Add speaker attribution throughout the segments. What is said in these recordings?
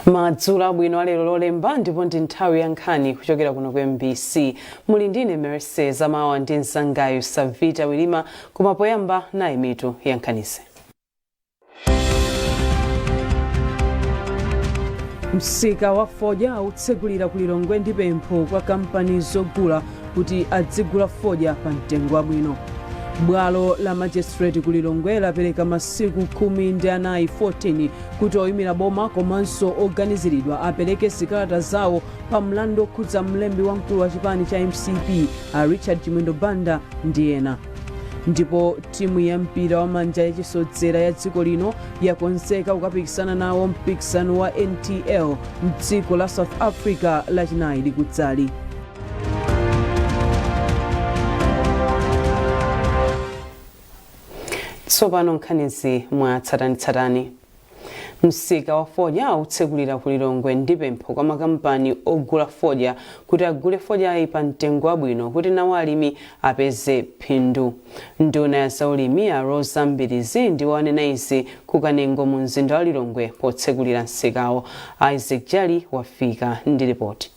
Speaker 1: Madzulo abwino alero Lolemba, ndipo ndi nthawi ya nkhani kuchokera kuno ku MBC. Muli ndine Mercy Zamawa ndi mzangayu Savita Wilima, koma poyamba nayi mitu ya nkhanizi. Msika wa fodya utsegulira ku Lilongwe ndi pempho kwa kampani zogula kuti adzigula fodya pa mtengo wabwino. Bwalo la magistrate ku Lilongwe lapereka masiku 14, 14, kuti oyimira boma komanso oganiziridwa apereke zikalata zawo pa mlandu okhudza mlembi wamkulu wa chipani cha MCP a Richard Chimwendo Banda ndi ena. Ndipo timu ya mpira wa manja yachisodzera ya dziko lino yakonzeka kukapikisana nawo mpikisano wa NTL mdziko la South Africa Lachinayi likudzali. Tsopano nkhanizi mwa tsatanetsatane. Msika wa fodya utsekulira ku Lilongwe ndi pempho kwa makampani ogula fodya kuti agule fodyayi pa mtengo wabwino kuti nawo alimi apeze phindu. Nduna ya zaulimi a Roza Mbilizi ndiwo anena izi ku Kanengo mu mzinda wa Lilongwe potsekulira msikawo. Isaac Jali wafika ndi ripoti.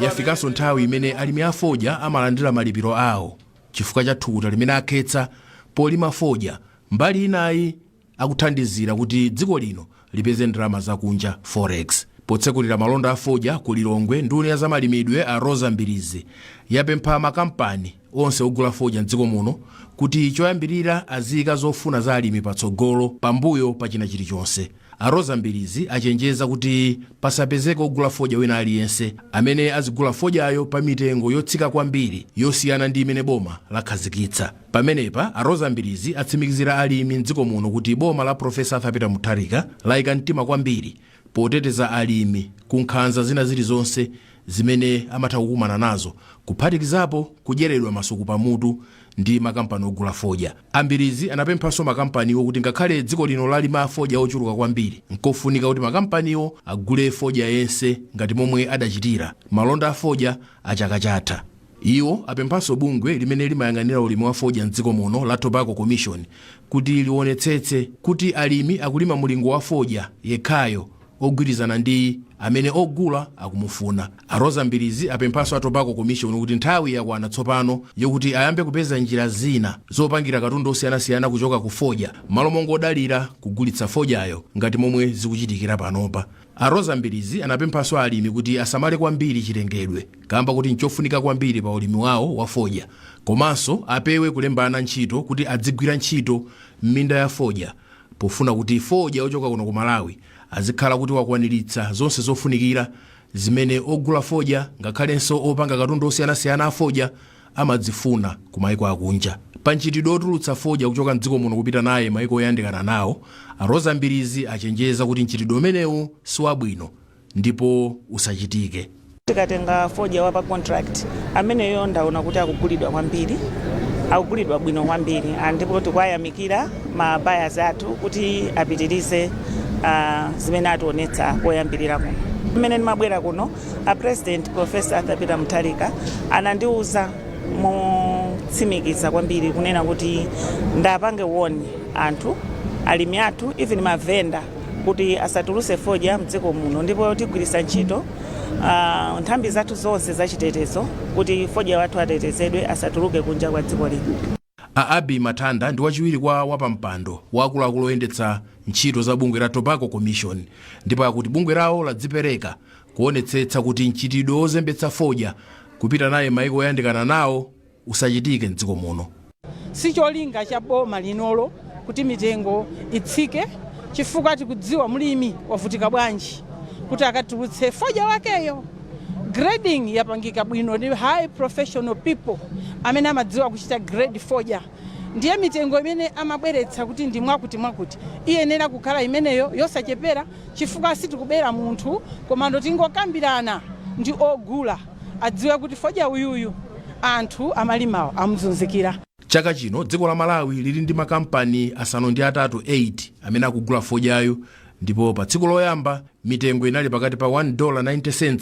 Speaker 2: Yafikanso nthawi imene alimi a fodya amalandira malipiro awo chifukwa cha thukuta limene akhetsa polima fodya, mbali inayi akuthandizira kuti dziko lino lipeze ndalama zakunja, forex. Potsekulira malonda a fodya ku Lilongwe, nduna ya zamalimidwe a Roza Mbilizi yapempha makampani onse ogula fodya mdziko muno kuti choyambirira aziyika zofuna za alimi patsogolo pambuyo pa china chilichonse. A Roza Mbilizi achenjeza kuti pasapezeke ogula fodya wina aliyense amene azigula fodyayo pa mitengo yotsika kwambiri yosiyana ndi imene boma lakhazikitsa. Pamenepa a Roza Mbilizi atsimikizira alimi mdziko muno kuti boma la Prof. Arthur Peter Mutharika layika mtima kwambiri poteteza alimi ku nkhanza zina zilizonse zimene amatha kukumana nazo, kuphatikizapo kudyeredwa masuku pamutu ndi makampani ogula fodya. A Mbilizi anapemphanso makampaniwo kuti ngakhale dziko lino lalima fodya ochuluka kwambiri, nkofunika kuti makampaniwo agule fodya yense ngati momwe adachitira malonda a fodya a chaka chatha. Iwo apemphanso bungwe limene limayang'anira ulimi wa fodya m'dziko muno la Tobacco Commission kuti liwonetsetse kuti alimi akulima mulingo wa fodya yekhayo ogwirizana ndi amene ogula akumufuna. A Roza Mbilizi apemphanso a Tobacco Commission kuti nthawi yakwana tsopano yokuti ayambe kupeza njira zina zopangira katundu osiyanasiyana kuchoka ku fodya m'malo mongodalira kugulitsa fodyayo ngati momwe zikuchitikira panopa. A Roza Mbilizi anapemphanso alimi kuti asamale kwambiri chilengedwe kamba kuti nchofunika kwambiri pa ulimi wawo wa fodya komanso apewe kulembana ntchito kuti adzigwira ntchito m'minda ya fodya pofuna kuti fodya ochoka kuno ku Malawi azikhala kuti wakwaniritsa zonse zofunikira zimene ogula fodya ngakhalenso opanga katundu osiyanasiyana a fodya amadzifuna ku maiko akunja. Pa mchitidwe otulutsa fodya kuchoka mdziko muno kupita naye maiko oyandikana nawo, a Roza Mbilizi achenjeza kuti mchitidwe umenewu siwabwino ndipo usachitike.
Speaker 3: Tikatenga fodya wa pa contract, ameneyo ndaona kuti akugulidwa kwambiri, akugulidwa bwino kwambiri, ndipo tikuwayamikira ma buyers athu kuti apitirize zimene ationetsa koyambirira kuno. Mmene ndimabwera kuno, a President Professor Arthur Peter Mutharika anandiuza motsimikiza kwambiri kunena kuti ndapange warn anthu, alimi athu, even mavenda, kuti asatuluse fodya mdziko muno, ndipo tigwiritsa ntchito nthambi zathu zonse zachitetezo kuti fodya wathu atetezedwe, asatuluke kunja kwa dziko lino.
Speaker 2: A Abbey Mathanda ndi wachiwiri kwa wapampando wa akuluakulu oyendetsa ntchito za bungwe la Tobacco Commission, ndipo akuti bungwe lawo ladzipereka kuonetsetsa kuti mchitidwe wozembetsa fodya kupita naye maiko oyandikana nawo usachitike mdziko muno.
Speaker 4: Si cholinga cha boma linolo kuti mitengo itsike, chifukwa tikudziwa mlimi wavutika bwanji kuti akatulutse fodya wakeyo. Grading yapangika bwino ndi high professional people amene amadziwa kuchita grade fodya, ndiye mitengo imene amabweretsa kuti ndi mwakuti mwakuti iyenera kukhala imeneyo yosachepera, chifukwa sitikubera munthu, komando tingokambirana ndi ogula adziwe kuti fodya uyuyu anthu amalimawo amuzunzikira.
Speaker 2: Chaka chino dziko la Malawi lili ndi makampani 8 8 amene akugula fodyayu, ndipo pa tsiku loyamba mitengo inali pakati pa $1.90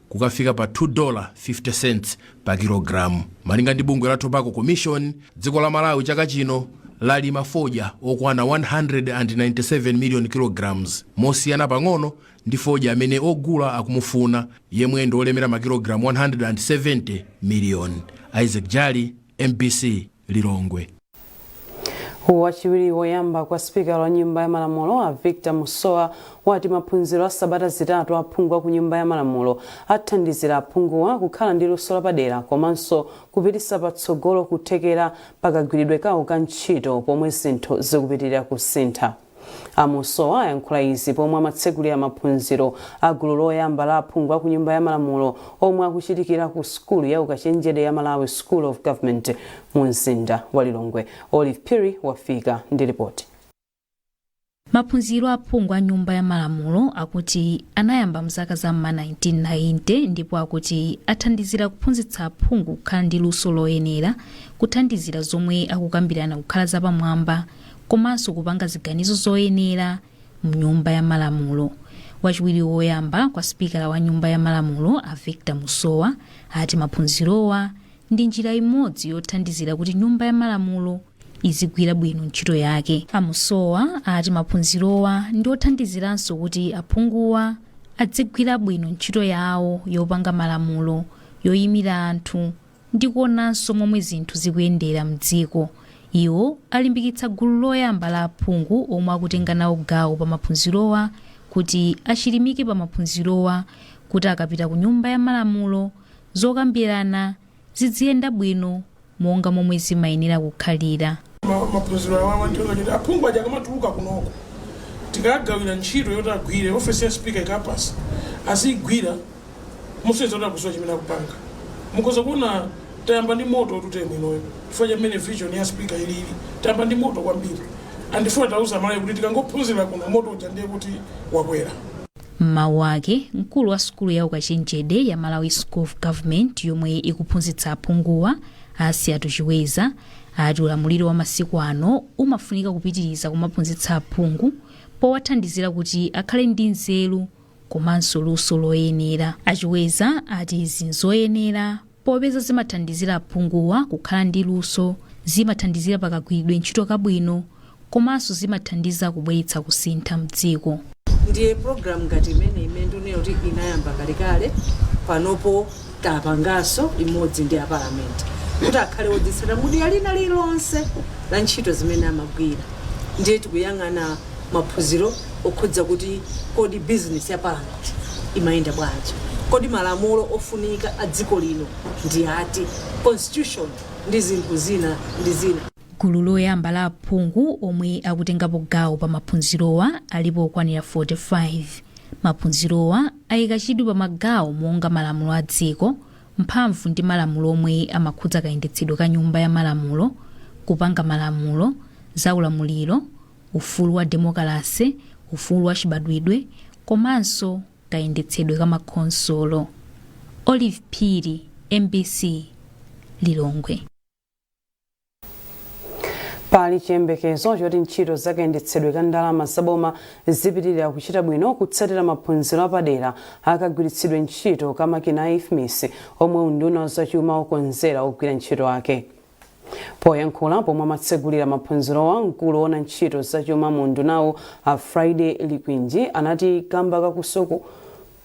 Speaker 2: kukafika pa $2.50 pa kilogramu. Malinga ndi bungwe la Tobacco Commission, dziko la Malawi chaka chino Lalima fodya okwana 197 million kilograms, mosiyana pang'ono ndi fodya amene ogula akumufuna, yemwe ndi olemera makilogalamu 170 million. Isaac Jali, MBC, Lilongwe.
Speaker 1: Wachiwiri woyamba kwa spikala wa Nyumba ya Malamulo, a Victor Musowa, wati maphunziro a sabata 3 aphungu a ku Nyumba ya Malamulo athandizira aphunguwa kukhala ndi luso lapadera komanso kupitisa patsogolo kuthekera pakagwiridwe kawo ka ntchito pomwe zinthu zikupitirira kusintha. A Musowa ayankhula izi pomwe amatsegulira maphunziro a gulu loyamba la aphungu a ku Nyumba ya Malamulo omwe akuchitikira ku sukulu ya ukachenjede ya Malawi School of Government mu mzinda wa Lilongwe. Olive Phiri wafika ndi ripoti.
Speaker 5: Maphunziro aphungu a Nyumba ya Malamulo akuti anayamba mzaka za ma 1990 ndipo akuti athandizira kuphunzitsa aphungu kukhala ndi luso loyenera, kuthandizira zomwe akukambirana kukhala zapamwamba komanso kupanga ziganizo zoyenera mnyumba ya Malamulo. Wachiwiri woyamba kwa sipikala wa Nyumba ya Malamulo, a Victor Musowa, ati maphunzirowa ndi njira imodzi yothandizira kuti Nyumba ya Malamulo izigwira bwino ntchito yake. A Musowa ati maphunzirowa ndi othandiziranso kuti aphunguwa adzigwira bwino ntchito yawo yopanga malamulo, yoyimira anthu ndi kuonanso momwe zinthu zikuyendera mdziko. Iwo alimbikitsa gulu loyamba la aphungu omwe akutenga nawo gawo pa maphunzirowa kuti achilimike pa maphunzirowa kuti akapita ku Nyumba ya Malamulo zokambirana ziziyenda bwino monga momwe zimayenera kukhalira.
Speaker 6: Maphunziro awawa ntchito aphungu aja akamatuluka kunoko, tikagawira ntchito yoti agwire, ofesi ya speaker ikapasa, aziyigwira museza kuti akuziwa chimene akupanga. Mukhoza kuona tayamba ndi moto tutemu inoyo chifukwa chamene vision ya speaker ilili. Tayamba ndi moto kwambiri, andifuna tauza Malawi kuti tikangophunzira kuno, moto uja ndiye kuti wakwera.
Speaker 5: M'mawu ake, mkulu wa sukulu ya ukachenjede ya Malawi School of Government yomwe ikuphunzitsa aphunguwa, Asiatu Chiweza, ati ulamuliro wa masiku ano umafunika kupitiriza kumaphunzitsa aphungu powathandizira kuti akhale ndi nzeru komanso luso loyenera. A Chiweza ati izi nzoyenera popeza zimathandizira aphunguwa kukhala ndi luso, zimathandizira pakagwiridwe ntchito kabwino komanso zimathandiza kubweretsa kusintha mdziko.
Speaker 7: Ndiye program ngati imene ndikunena kuti inayamba kalekale, panopo tapanganso limodzi ndi aparamenti kuti akhale odzitsata mudiya lina lililonse la ntchito zimene amagwira. Ndiye tikuyang'ana maphunziro okhudza kuti kodi business ya parliament imayenda bwanji, kodi malamulo ofunika a dziko lino ndi ati, constitution ndi zinthu zina ndi zina.
Speaker 5: Gulu loyamba la aphungu omwe akutengapo gawo pa maphunzirowa alipo okwanira 45. Maphunzirowa ayika chidwi pa magawo monga malamulo a dziko, mphamvu ndi malamulo omwe amakhudza kayendetsedwe ka Nyumba ya Malamulo, kupanga malamulo, za ulamuliro, ufulu wa demokalase, ufulu wa chibadwidwe komanso kayendetsedwe ka makhonsolo. Olive Phiri, MBC, Lilongwe.
Speaker 1: Pali chiyembekezo choti ntchito zakayendetsedwe ka ndalama zaboma zipitirira kuchita bwino kutsatira maphunziro apadera akagwiritsidwe ntchito ka makina a IFMIS omwe unduna wa zachuma ukonzera ogwira ntchito ake. Poyankhula pomwe amatsegulira maphunzirowa, mkulu woona ntchito zachuma mu undunawu, a Friday Likwinji, anati kamba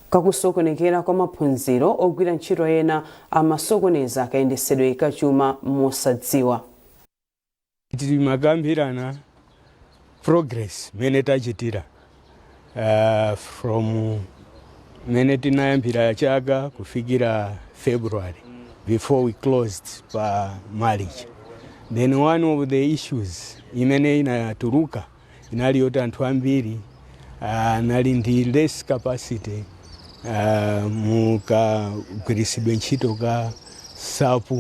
Speaker 1: kakusokonekera kwa maphunziro, ogwira ntchito ena amasokoneza kayendetsedwe kachuma mosadziwa.
Speaker 8: Timakambirana progress mene tachitira from mene tinayambira chaka kufikira February before we closed pa March. Then one of the issues imene inatuluka inali yoti anthu ambiri anali ndi less capacity mukagwiritsidwe ntchito ka SAP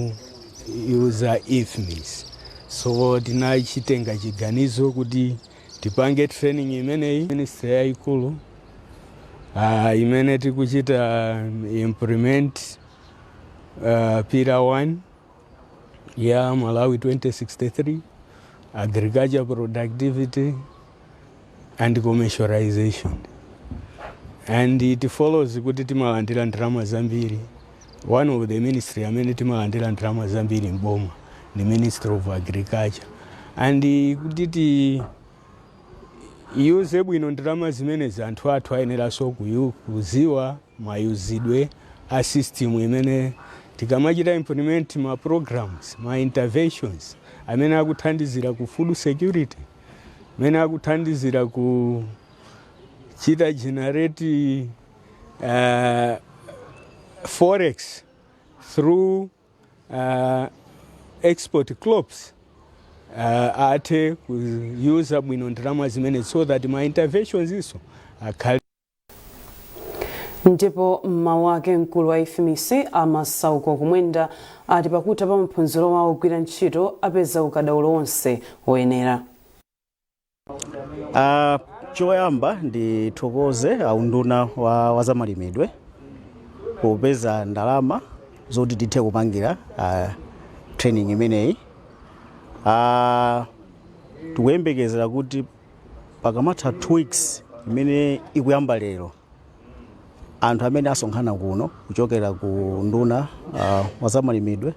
Speaker 8: user IFMIS. So tinachitenga chiganizo kuti tipange training imeneyi, ministry yayikulu imene tikuchita implement pillar 1 ya Malawi 2063, agriculture productivity and commercialization, and it follows kuti timalandira ndalama zambiri. One of the ministry amene timalandira ndalama zambiri mboma ndi Ministry of Agriculture. And kuti tiyuze bwino ndalama zimenezi, anthu athu ayeneranso kuziwa mayuzidwe a system imene tikamachita implement ma programs, ma interventions amene akuthandizira ku food security, amene akuthandizira kuchita generate forex through export crops, athe kuyuza bwino ndalama zimene so that ma interventions iso akhale.
Speaker 1: Ndipo mmawu ake, mkulu wa IFMIS a Masauko Kumwenda ati pakutha pa maphunziro wawo ogwira ntchito apeza ukadaulo wonse woyenera.
Speaker 9: Choyamba ndithokoze aunduna wa zamalimidwe popeza ndalama zoti tithe kupangira training imeneyi. Tikuyembekezera kuti pakamatha 2 weeks imene ikuyamba lero, anthu amene asonkhana kuno kuchokera ku nduna wa zamalimidwe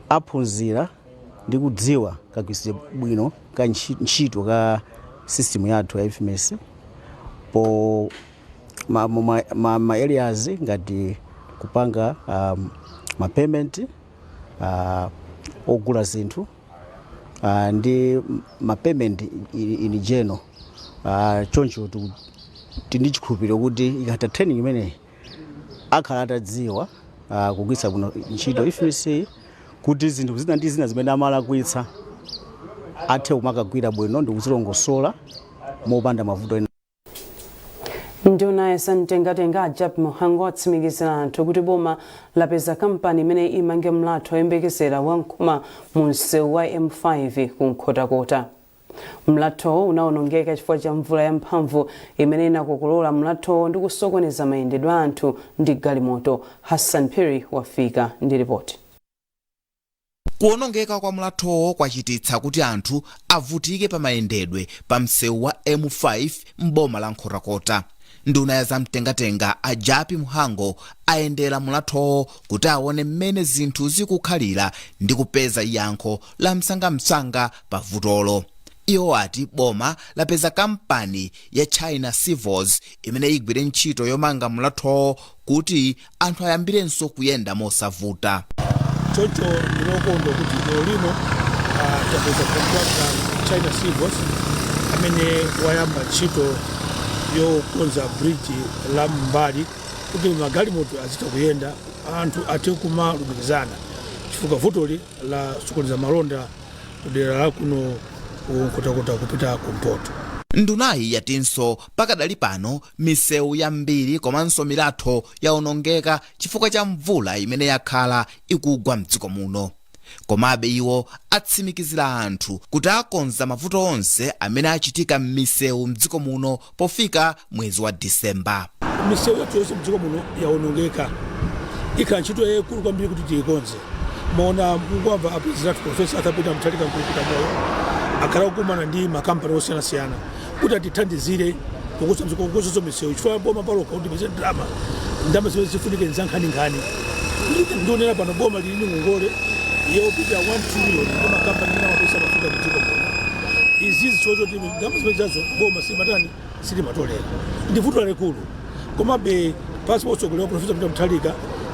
Speaker 9: aphunzira ndi kudziwa kagwiritsidwe bwino ka ntchito ka system yathu ya IFMIS po ma areas ngati kupanga ma payment ogula zinthu ndi ma payment in general. Choncho tili ndi chikhulupiriro kuti ikatha training imeneyi akhala atadziwa kugwiritsa bwino ntchito IFMIS, kuti zinthu zina ndi zina zimene amalakwitsa athe kumakagwira bwino ndi kuzilongosola mopanda mavuto ena.
Speaker 1: Nduna ya zamtengatenga a Jappie Mhango atsimikizira anthu kuti boma lapeza kampani imene imange mlatho woyembekezera wa Nkhoma mu msewu wa M5 ku Nkhotakota. Mlathowo unawonongeka chifukwa cha mvula yamphamvu imene inakokolola mlathowo ndi kusokoneza mayendedwe a anthu ndi galimoto. Hassan Phiri wafika ndi ripoti.
Speaker 10: Kuwonongeka kwa mlathowo kwachititsa kuti anthu avutike pa mayendedwe pa msewu wa M5 m'boma la Nkhotakota. Nduna ya zamtengatenga a Jappie Mhango ayendera mlathowo kuti aone mmene zinthu zikukhalira ndi kupeza yankho la msangamsanga pa vutolo. Iwo ati boma lapeza kampani ya China Civils imene igwire ntchito yomanga mlathowo kuti anthu ayambirenso kuyenda mosavuta.
Speaker 11: Choncho ndinokondwa kuti lero lino tapeza contractor China Civils amene wayamba ntchito yokonza bridge la mbali kuti magalimoto azitha kuyenda, anthu athe kumalumikizana, chifukwa vutoli la sokoneza malonda kudera la kuno ku Nkhotakota kupita kumpoto.
Speaker 10: Ndunayi yatinso pakadali pano misewu yambiri komanso milatho yawonongeka chifukwa cha mvula imene yakhala ikugwa mdziko muno. Komabe iwo atsimikizira anthu kuti akonza mavuto onse amene achitika m'misewu mdziko muno pofika mwezi wa Disemba.
Speaker 11: Misewu yathu yonse mdziko muno yawonongeka, ikhala ntchito yayikulu kwambiri kuti tiyikonze. Maona mukwamva a President Professor Arthur Peter Mutharika Mkulukuta Moyo akhala kukumana ndi makampani osiyanasiyana kuti atithandizire kukonzanso misewu, chifukwa boma paloka kuti peze ndalama, ndalama zimene zifunike nzankhaninkhani. Ndionera pano boma lili ndi ngongole yopita 1 trillion ndi makampani amene amapesa mafuta mdziko muno. Izizi chifukwa choti ndalama zimene zazo boma silimatani, silimatolera, ndi vuto lalikulu. Komabe pansi pa utsogoleri wa Professor Peter Mutharika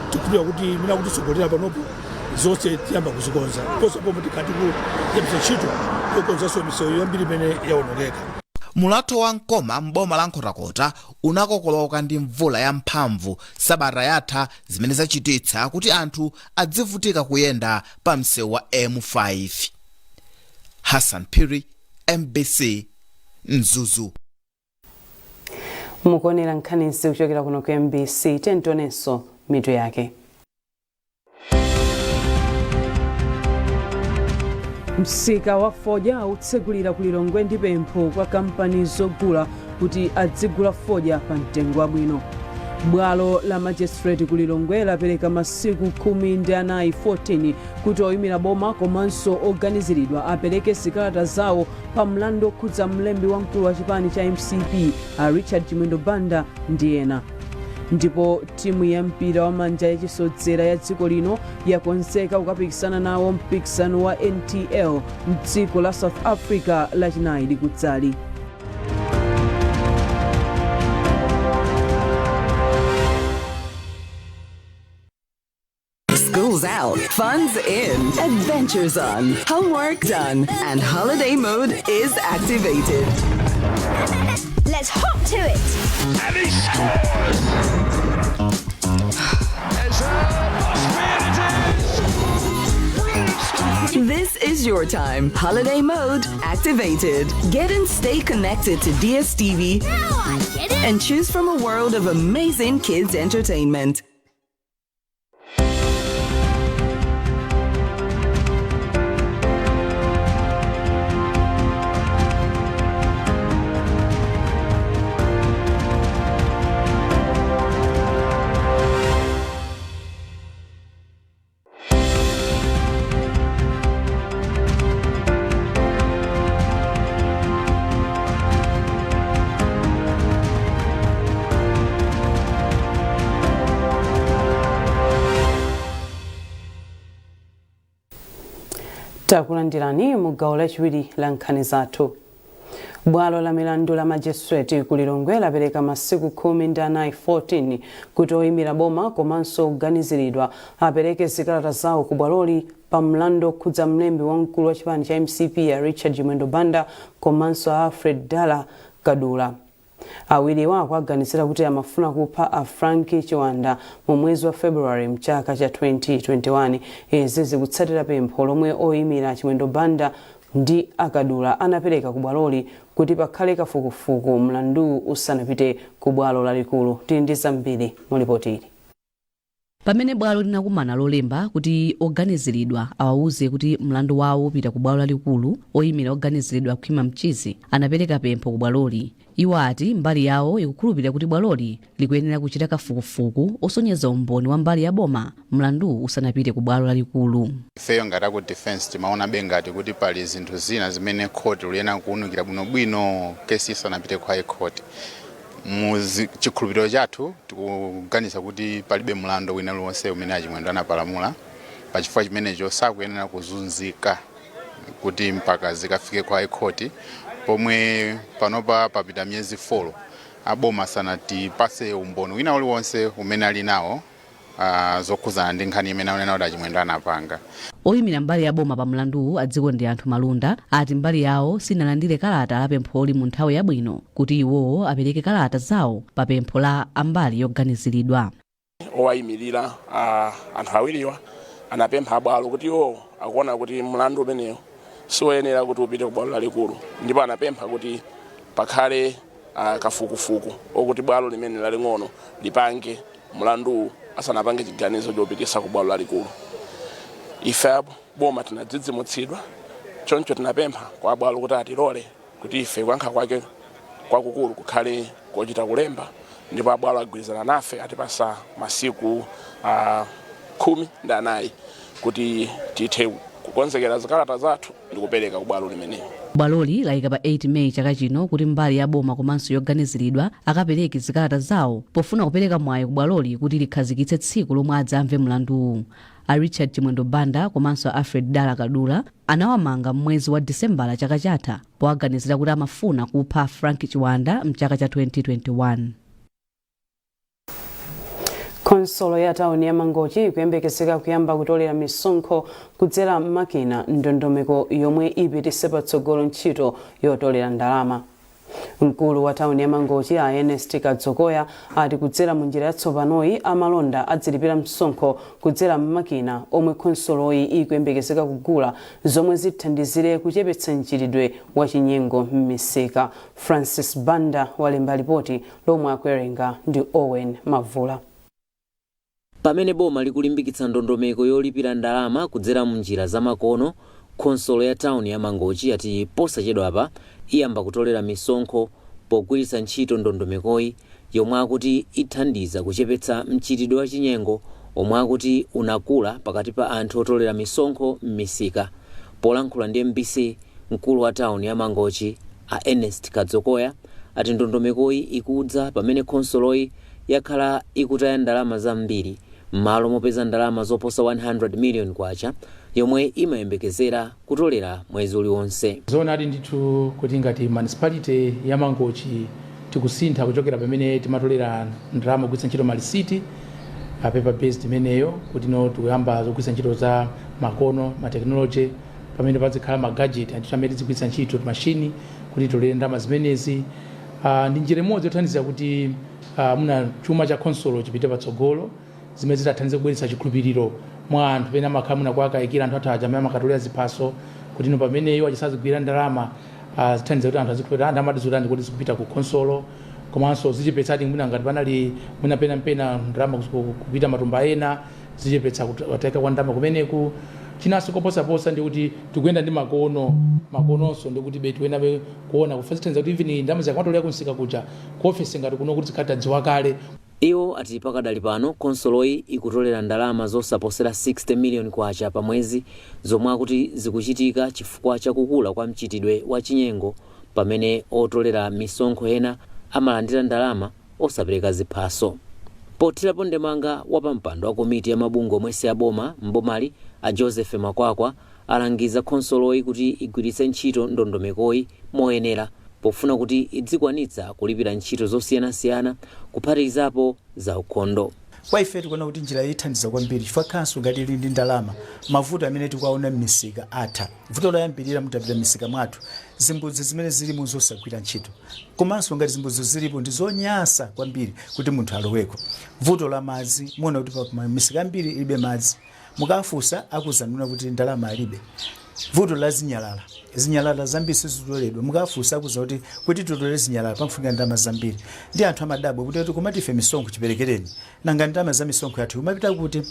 Speaker 11: tikukhulupirira kuti mina kutitsogolera panopo zonse tiyamba kuzikonza ponse pomwe tikhati kuyambisa ntchito yokonzanso misewu yambiri imene yawonongeka.
Speaker 10: Mulatho wa Nkoma m'boma la Nkhotakota unakokoloka ndi mvula yamphamvu sabata yatha, zimene zachititsa kuti anthu adzivutika kuyenda pa msewu wa M5. Hassan Phiri, MBC, Mzuzu.
Speaker 1: Mukuonera nkhanizi kuchokera kuno ku MBC. Tentonenso mitu yake. Msika wa fodya utsegulira ku Lilongwe ndi pempho kwa kampani zogula kuti adzigula fodya pa mtengo wabwino. Bwalo la magistrate ku Lilongwe lapereka masiku 14, 14, kuti oyimira boma komanso oganiziridwa apereke zikalata zawo pa mlandu okhudza mlembi wamkulu wa chipani cha MCP a Richard Chimwendo Banda ndi ena. Ndipo timu ya mpira wa manja yachisodzera ya dziko lino yakonzeka kukapikisana nawo mpikisano wa NTL mdziko la South Africa Lachinayi likudzali.
Speaker 12: School's out, fun's in, adventures on, homework done, and holiday mode is activated.
Speaker 13: Let's hop to it.
Speaker 14: And he scores! There's a it is!
Speaker 12: This is your time. Holiday mode activated. Get and stay connected to DSTV
Speaker 13: Now I get it.
Speaker 12: And choose from a world of amazing kids entertainment.
Speaker 1: Takulandirani mu gawo lachiwiri la nkhani zathu. Bwalo la milandu la magistrate ku Lilongwe lapereka masiku 14, 14 kuti oyimira boma komanso oganiziridwa apereke zikalata zawo ku bwaloli pa mlandu okhudza mlembi wamkulu wa chipani cha MCP ya Richard Chimwendo Banda komanso a Alfred Dala Kadula. Awiriwa akuaganizira kuti amafuna kupha a Frank Chiwanda mu mwezi wa February mchaka cha 2021. Izi zikutsatira pempho lomwe oyimira Chimwendo Banda ndi Akadula anapereka ku bwaloli kuti pakhale kafukufuku mlanduwu usanapite ku bwalo lalikulu. Tili ndi zambiri mu ripoti ili.
Speaker 15: Pamene bwalo linakumana Lolemba kuti oganiziridwa awauze kuti mlandu wawo upita ku bwalo lalikulu, oyimira oganiziridwa Khwima Mchizi anapereka pempho ku bwaloli. Iwo ati mbali yawo ikukhulupirira kuti bwaloli likuyenera kuchita kafukufuku osonyeza umboni wa mbali ya boma mlandu usanapite ku bwalo lalikulu.
Speaker 16: Ifeyo ngati aku defense timaonabe ngati kuti pali zinthu zina zimene court liyenera kuwunikira bwinobwino kesi isanapite ku high court. Mu chikhulupiriro chathu tikuganiza kuti palibe mlandu wina uliwonse umene Achimwendo anapalamula. Pachifukwa chimenecho sakuyenera kuzunzika kuti mpaka zikafike ku high court, pomwe panopa papita miyezi 4 aboma sanatipase umboni wina uliwonse umene ali nawo zokhuzana ndi nkhani imene akunena kuti Achimwendo anapanga.
Speaker 15: Oyimira mbali ya boma pa mlanduwu a Dzikondianthu Malunda ati mbali yawo sinalandire kalata la pempholi mu nthawi yabwino kuti iwowo apereke kalata zawo pa pempho la ambali yoganiziridwa.
Speaker 6: Owayimirira anthu awiriwa anapempha abwalo kuti iwo akuona kuti mlandu umenewo siwoyenera kuti upite ku bwalo lalikulu, ndipo anapempha kuti pakhale kafukufuku okuti bwalo limene laling'ono lipange mlanduwu asanapange chiganizo chopitisa ku bwalo lalikulu. Ife boma tinadzidzimutsidwa, choncho tinapempha kwa bwalo kuti atilole kuti ife kuyankha kwake kwakukulu kukhale kochita kulemba, ndipo abwalo agwirizana nafe, atipasa masiku 14 kuti tithe kukonzekera zikalata zathu ndi kupereka ku bwalo limeneli.
Speaker 15: Bwaloli layika pa 8 Meyi chaka chino kuti mbali ya boma komanso yoganiziridwa akapereke zikalata zawo, pofuna kupereka mwayi ku bwaloli kuti likhazikitse tsiku lomwe adzamve mlanduwu. A Richard Chimwendo Banda komanso a Alfred Dala Kadula anawamanga m'mwezi wa Disembala chaka chatha powaganizira kuti amafuna kupha Frank Chiwanda mchaka cha 2021.
Speaker 1: Khonsolo ya tawuni ya Mangochi ikuyembekezeka kuyamba kutolera misonkho kudzera makina, ndondomeko yomwe ipitise patsogolo ntchito yotolera ndalama. Mkulu wa tawuni ya Mangochi a Ernest Kadzokoya ati kudzera mu njira yatsopanoyi, amalonda adzilipira msonkho kudzera makina omwe khonsoloyi ikuyembekezeka kugula, zomwe zithandizire kuchepetsa mchitidwe wa chinyengo m'misika. Francis Banda walemba ripoti lomwe akuwerenga ndi Owen Mavula.
Speaker 17: Pamene boma likulimbikitsa ndondomeko yolipira ndalama kudzera mnjira zamakono, khonsolo ya tawuni ya Mangochi yati posachedwapa iyamba kutolera misonkho pogwiritsa ntchito ndondomekoyi, yomwe akuti ithandiza kuchepetsa mchitidwe wa chinyengo omwe akuti unakula pakati pa anthu otolera misonkho m'misika. Polankhula ndi MBC, mkulu wa tawuni ya Mangochi a Ernest Kadzokoya ati ndondomekoyi ikudza pamene khonsoloyi Yakhala ikutaya ndalama zambiri m'malo mopeza ndalama zoposa 100 million kwacha yomwe imayembekezera kutolera mwezi uliwonse.
Speaker 18: Zoonadi ndithu kuti ngati municipality ya Mangochi tikusintha kuchokera pamene timatolera ndalama kugwiritsa ntchito malisiti a paper based imeneyo, kuti no tikuyamba zogwiritsa ntchito za makono, ma technology, pamene pazikhala ma gadget anthu amene tizigwiritsa ntchito mashini kuti tolere ndalama zimenezi. Ndi njira imodzi yothandizira kuti muna chuma cha khonsolo chipite patsogolo, zimene zitathandize kubweretsa chikhulupiriro mwa anthu pene amakhala muna kuwakayikira anthu athu aja amene amakatolera ziphaso, kuti no pamene iwo achisazigwira ndalama, zithandiza kuti anthu azikhulupirira anthu amati kuti zikupita ku khonsolo. Komanso zichepetsadi mwina ngati panali mwina penapena ndalama kupita matumba ena, zichepetsa kutayika kwa ndalama kumeneku. Chinanso koposaposa ndi kuti tikuyenda ndi makono, makononso ndikuti be tikuyendabe kuona kufa zithandiza kuti even ndalama zikamatolera kumsika kuja, ku ofesi ngati kuno, kuti zikhale tadziwa kale.
Speaker 17: Iwo ati pakadali pano khonsoloyi ikutolera ndalama zosaposera 60 million kwacha pa mwezi, zomwe akuti zikuchitika chifukwa chakukula kwa mchitidwe wa chinyengo, pamene otolera misonkho ena amalandira ndalama osapereka ziphaso. Pothirapo ndemanga, wapampando wa komiti ya mabungwe omwe si aboma mbomali, a Joseph Makwakwa, alangiza khonsoloyi kuti igwiritse ntchito ndondomekoyi moyenera pofuna kuti idzikwanitsa kulipira ntchito zosiyanasiyana, kuphatikizapo za ukhondo.
Speaker 19: Kwa ife tikuona kuti njira ithandiza kwambiri, chifukwa khanso ngati ili ndi ndalama, mavuto amene tikuwaona m'misika atha. Vuto loyambirira, mutapita m'misika mwathu, zimbudzi zimene zilimo zosagwira ntchito, komanso ngati zimbudzi zilipo ndi zonyasa kwambiri kuti munthu aloweko. Vuto la madzi, muona kuti pa misika ambiri ilibe madzi, mukafunsa akuzanuna kuti ndalama alibe. Vuto la zinyalala, zinyalala zambiri sizitoledwa, mukafunsa akuza kuti titolere zinyalala pakufunika ndalama zambiri. Ndi anthu amadabwa kuti komati ife misonkho chiperekereni, nanga ndalama za misonkho yathu kumapita kuti?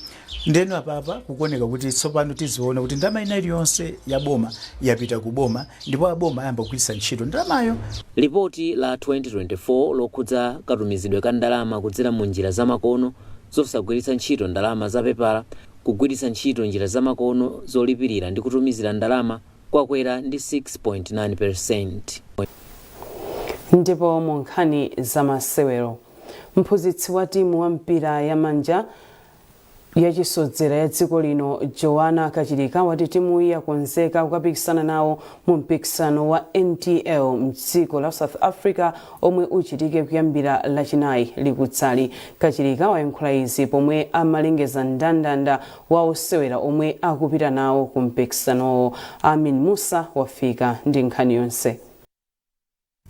Speaker 19: Ndeno apapa kukuoneka kuti tsopano tiziona kuti ndalama ina iliyonse ya boma yapita ku boma, ndipo aboma ayamba kugwiritsa ntchito ndalamayo.
Speaker 17: Lipoti la 2024 lokhudza katumizidwe ka ndalama kudzera mu njira zamakono zosagwiritsa ntchito ndalama zapepala, kugwiritsa ntchito njira zamakono zolipirira ndi kutumizira ndalama kwakwera ndi 6.9%.
Speaker 1: Ndipo mu nkhani zamasewero, mphunzitsi wa timu wa mpira yamanja yachisodzera ya dziko lino, Joana Kachilika, wati timuyi yakonzeka kukapikisana nawo mu mpikisano wa NTL mdziko la South Africa omwe uchitike kuyambira Lachinayi likudzali. Kachilika wayankhula izi pomwe amalengeza mndandanda wa osewera omwe akupita nawo ku mpikisanowo. Amin Musa wafika ndi nkhani yonse.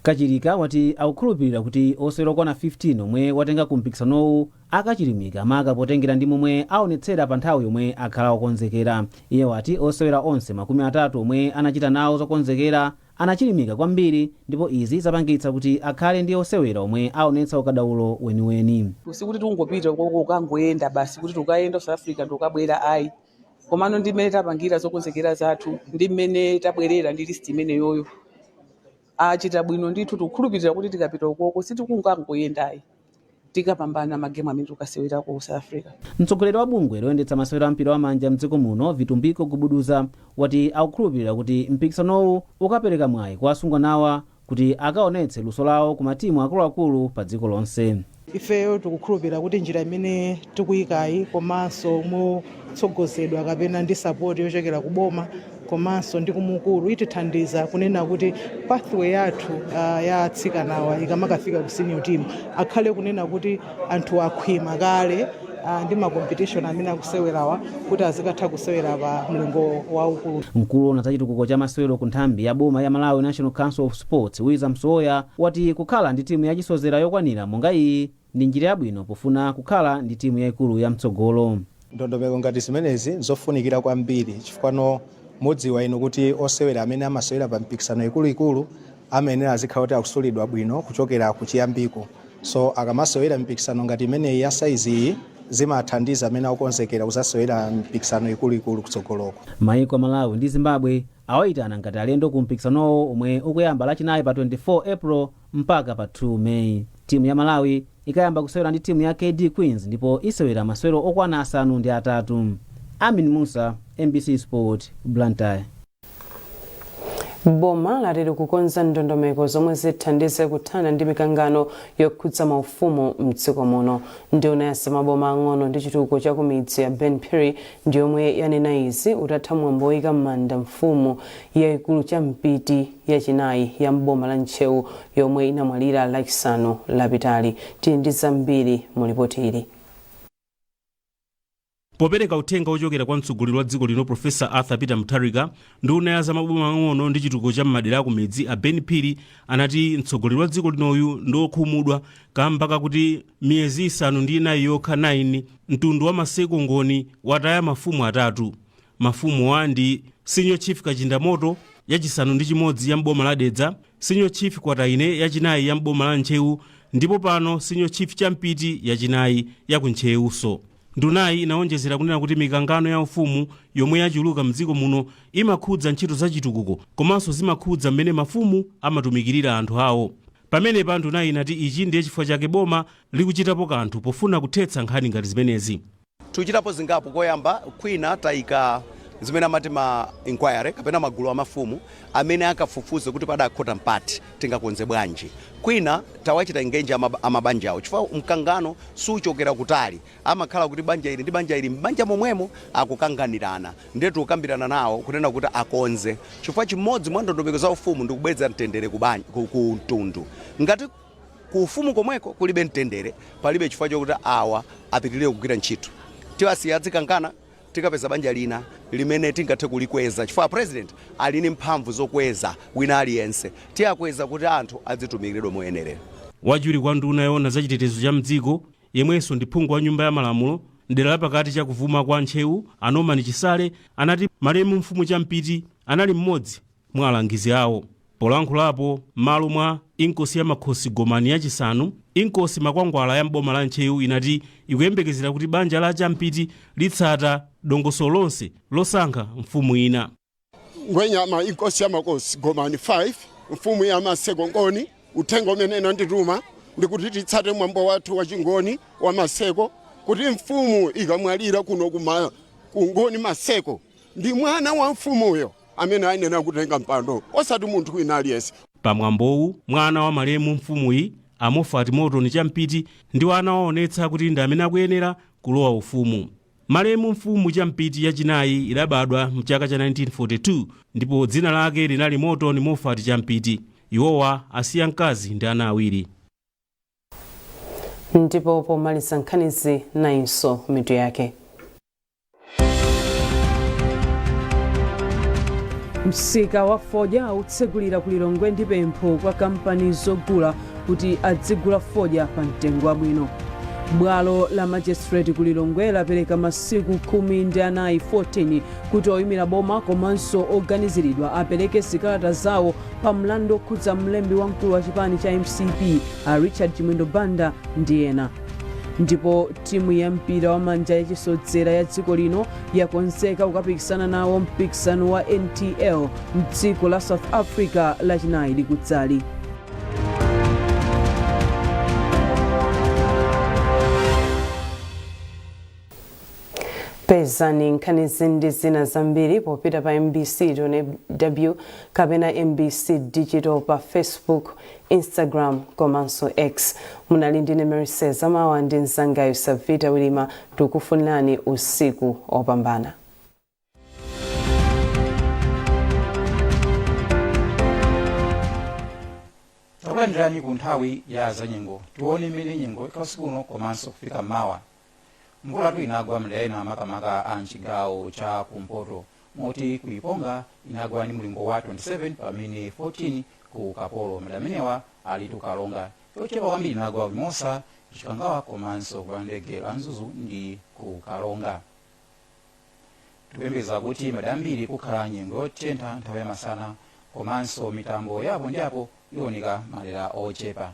Speaker 20: Kachilika wati akukhulupirira kuti osewera okwana 15 omwe watenga ku mpikisanowu akachilimika, maka potengera ndi momwe aonetsera pa nthawi yomwe akhala okonzekera. Iye wati osewera onse 30 omwe anachita nawo zokonzekera anachilimika kwambiri, ndipo izi zapangitsa kuti akhale ndi osewera omwe aonetsa ukadaulo weniweni.
Speaker 21: Sikuti tungopita ukoko ukangoyenda basi, kuti tukayenda South Africa ndikukabwera, ayi. Komano ndi mmene tapangira zokonzekera zathu, ndi mmene tabwerera ndi list imeneyoyo, achita bwino ndithu. Tikukhulupirira kuti tikapita ukoko sitikungangoyendayi, tikapambana magemu amene tikasewera ku South Africa.
Speaker 20: Mtsogoleri wa bungwe loyendetsa masewero a mpira wamanja mdziko muno, Vitumbiko Gubuduza, wati akukhulupirira kuti mpikisanowu ukapereka mwayi kwa asungwanawa kuti akaonetse luso lawo ku matimu akuluakulu pa dziko lonse.
Speaker 22: Ifeyo tikukhulupirira kuti njira imene tikuyikayi, komanso motsogozedwa kapena ndi support yochokera ku boma komanso ndi kumukuru, itithandiza kunena kuti pathway yathu ya atsikanawa ikamakafika ku senior team, akhale kunena kuti anthu akhwima kale ndi ma competition amene akusewerawa, kuti azikatha kusewera pa mlingo waukulu.
Speaker 20: Mkulu woona za chitukuko cha masewero ku nthambi ya boma ya Malawi National Council of Sports, Wiza Msowoya, wati kukhala ndi timu yachisodzera yokwanira monga iyi ndi njira yabwino pofuna kukhala ndi timu yayikulu ya mtsogolo.
Speaker 23: Ndondomeko ngati zimenezi nzofunikira kwambiri, chifukwa mudziwa inu kuti osewera amene amasewera pa mpikisano ikuluikulu amayenera azikhala kuti akusulidwa bwino kuchokera kuchiyambiko. So akamasewera mpikisano ngati imeneyi ya saizi iyi, zimathandiza amene akukonzekera kuzasewera mpikisano ikuluikulu kutsogoloko.
Speaker 20: Maiko a Malawi ndi Zimbabwe awayitana ngati alendo ku mpikisanowo omwe ukuyamba Lachinayi pa 24 April mpaka pa 2 May. Timu ya Malawi ikayamba kusewera ndi timu ya KD Queens, ndipo isewera masewero okwana 8. Amin Musa, MBC Sport, Blantyre.
Speaker 1: Boma lati likukonza ndondomeko zomwe zithandize kuthana ndi mikangano yokhudza maufumu mdziko muno. Nduna ya zamaboma ang'ono ndi chitukuko cha kumidzi ya Ben Phiri ndi yomwe yanena izi utatha mwambo woyika m'manda mfumu yayikulu Champiti yachinayi ya mboma la Ntcheu yomwe inamwalira Lachisanu lapitali. Tili ndi zambiri mu lipoti ili.
Speaker 2: Popereka uthenga ochokera kwa mtsogoleri wa dziko lino Profesa Arthur Peter Mutharika, nduna ya zamaboma ang'ono ndi chitukuko cha m'madera akumidzi a Ben Phiri anati mtsogoleri wa dziko linoyu ndi okhumudwa kamba kakuti miyezi 4 yokha 9 mtundu wa Maseko Ngoni wataya mafumu atatu. Mafumuwa ndi Senior Chief Kachindamoto yachisanu ndi chimodzi ya mboma la Dedza, Senior Chief Kwataine yachinayi ya mboma la Ntcheu ndipo pano Senior Chief Champiti yachinayi ya ku Ntcheuso. Ndunayi inawonjezera kunena kuti mikangano ya ufumu yomwe yachuluka mdziko muno imakhudza ntchito za chitukuko komanso zimakhudza mmene mafumu amatumikirira anthu awo. Pamenepa ndunayi inati ichi ndiye chifukwa chake boma likuchitapo kanthu pofuna kuthetsa nkhani ngati zimenezi.
Speaker 3: Tikuchitapo zingapo. Koyamba kwina tayika zimene amati ma inquiry kapena magulu amafumu amene akafufuze kuti padakhota mpati, tingakonze bwanji. Kwina tawachita engage amabanjawo chifukwa mkangano suchokera kutali, amakhala kuti banja ili ndi banja ili m'banja momwemo akukanganirana, ndiye tikukambirana nawo kunena kuti akonze, chifukwa chimodzi mwa ndondomeko za ufumu ndikubweza mtendere ku mtundu. Ngati ku ufumu komweko kulibe mtendere, palibe chifukwa chokuti awa apitirire kugwira ntchito. Tiwasiya adzikangana, tikapeza banja lina limene tingathe kulikweza, chifukwa president ali ndi mphamvu zokweza wina aliyense. Tiyakweza kuti anthu adzitumikiridwa moyenerera.
Speaker 2: Wachiwiri kwa nduna yoona za chitetezo cha mdziko yemwenso ndi phungu wa nyumba ya malamulo mdera lapakati chakuvuma kwa Ntcheu a Norman Chisale anati malemu mfumu Champiti anali mmodzi mwa alangizi awo. Polankhulapo m'malo mwa Inkosi ya Makhosi Gomani yachisanu, Inkosi Makwangwala ya mboma la Ntcheu inati ikuyembekezera kuti banja la Champiti litsata dongosolo lonse losankha mfumu ina.
Speaker 4: Ngwenyama Inkosi ya Makosi Gomani 5, mfumu ya Maseko Ngoni, uthenga umene inandituma ndikuti titsate mwambo wathu wa Chingoni wa Maseko, kuti mfumu ikamwalira kuno ku Ngoni Maseko, ndi mwana wa mfumuyo amene ayenera kutenga mpando, osati munthu wina aliyense.
Speaker 2: Pamwambowu mwana wa malemu mfumuyi a Mofati Morton Champiti ndiwo anawaonetsa kuti ndi amene akuyenera kulowa ufumu. Malemu mfumu Champiti yachinayi idabadwa mchaka cha 1942 ndipo dzina lake linali Morton Mofati Champiti. Iwowa asiya mkazi ndi ana awiri.
Speaker 1: Ndipo pomaliza nkhanizi, nayinso mitu yake. Msika wa fodya utsegulira ku Lilongwe ndi pempho kwa kampani zogula kuti adzigula fodya pa mtengo wabwino. Bwalo la magistrate ku Lilongwe lapereka masiku 14, 14 kuti oyimira boma komanso oganiziridwa apereke zikalata zawo pa mlandu okhudza mlembi wamkulu wa chipani cha MCP a Richard Chimwendo Banda ndi ena. Ndipo timu ya mpira wa manja yachisodzera ya dziko lino yakonzeka kukapikisana nawo mpikisano wa NTL mdziko la South Africa Lachinayi likudzali. Pezani nkhanizi ndi zina zambiri popita pa MBC w kapena MBC Digital pa Facebook, Instagram komanso X. Munali ndine Merise Zamawa ndi mzangayo Savita Wilima. Tikufunirani usiku opambana.
Speaker 24: Takulandirani ku nthawi ya zanyengo. Tione mmene nyengo ikhala usiku uno komanso kufika mmawa. Mvulatu inagwa madera ena, makamaka a mchigawo cha kumpoto, moti ku Iponga inagwa ndi mlingo wa 27 pamene 14 ku Kapolo. Madera amenewa ali ku Karonga. Yochepa kwambiri inagwa ku Mimosa, Chikangawa komanso ku ndege la Mzuzu ndi ku Karonga. Tikuyembekeza kuti madera ambiri kukhala nyengo yotentha nthawi ya masana komanso mitambo yapo ndi apo ioneka madera ochepa.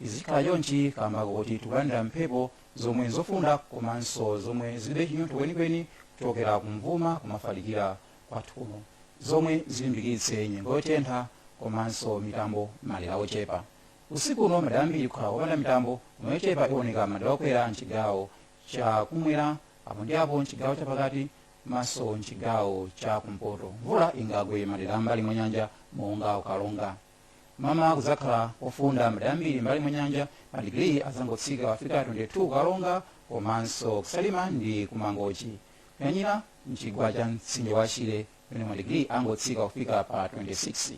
Speaker 24: Izi zikhala chonchi kamba kuti tikulandira mphepo zomwe nzofunda komanso zomwe zilibe chinyontho kwenikweni kuchokera kumvuma kumafalikira kwathu kuno, zomwe zilimbikitse nyengo yotentha komanso mitambo madera ochepa. Usiku uno madera ambiri kukhala kopanda mitambo, koma yochepa ioneka madera okwera mchigawo cha kumwera, apo ndi apo mchigawo chapakati. Komanso mchigawo cha kumpoto mvula ingagwe madera ambali mwa nyanja monga Ukalonga. Mama kudzakhala kofunda madera ambiri mbali mwa nyanja, madigiri azangotsika kufika 22 Ukalonga komanso kuSalima ndi kuMangochi, kuyanyira mchigwa cha mtsinje wa Shire pamene madigiri angotsika kufika pa 26.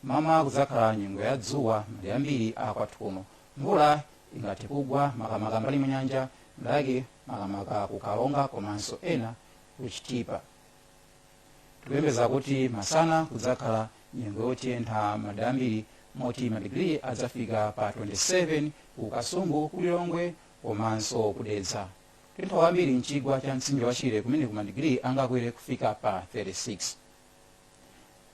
Speaker 24: Mama kudzakhala nyengo ya dzuwa madera ambiri akwathu kuno. Mvula ingathe kugwa makamaka mbali mwa nyanja ndake, makamaka kuKalonga komanso ena kuChitipa. Tikuyembeza kuti masana kudzakhala nyengo yotentha madera ambiri, moti madigiri adzafika pa 27 ku Kasungu, kuLilongwe komanso kuDedza. Kutentha kwambiri mchigwa cha mtsinje wa Shire kumene ku madigiri angakwere kufika pa 36.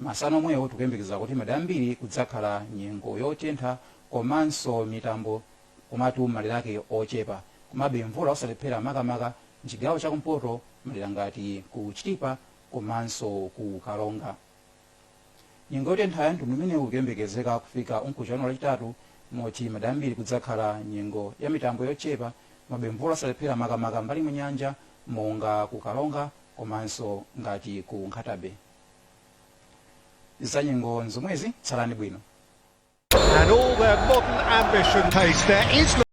Speaker 24: Masana omwewo tikuyembekeza kuti madera ambiri kudzakhala nyengo yotentha komanso mitambo, komatu madera ake ochepa. Komabe mvula osalephera makamaka mchigawo chakumpoto, madera ngati ku Chitipa komanso ku Kalonga. Nyengo yotentha ya mtundu umene ukuyembekezeka kufika unkuchano Lachitatu, moti madera ambiri kudzakhala nyengo ya mitambo yochepa, komabe mvula osalephera makamaka mbali mwa nyanja monga ku Kalonga komanso ngati ku Nkhata Bay. Zanyengo nzomwezi, tsalani bwino.
Speaker 5: And all their modern ambition pace. There is no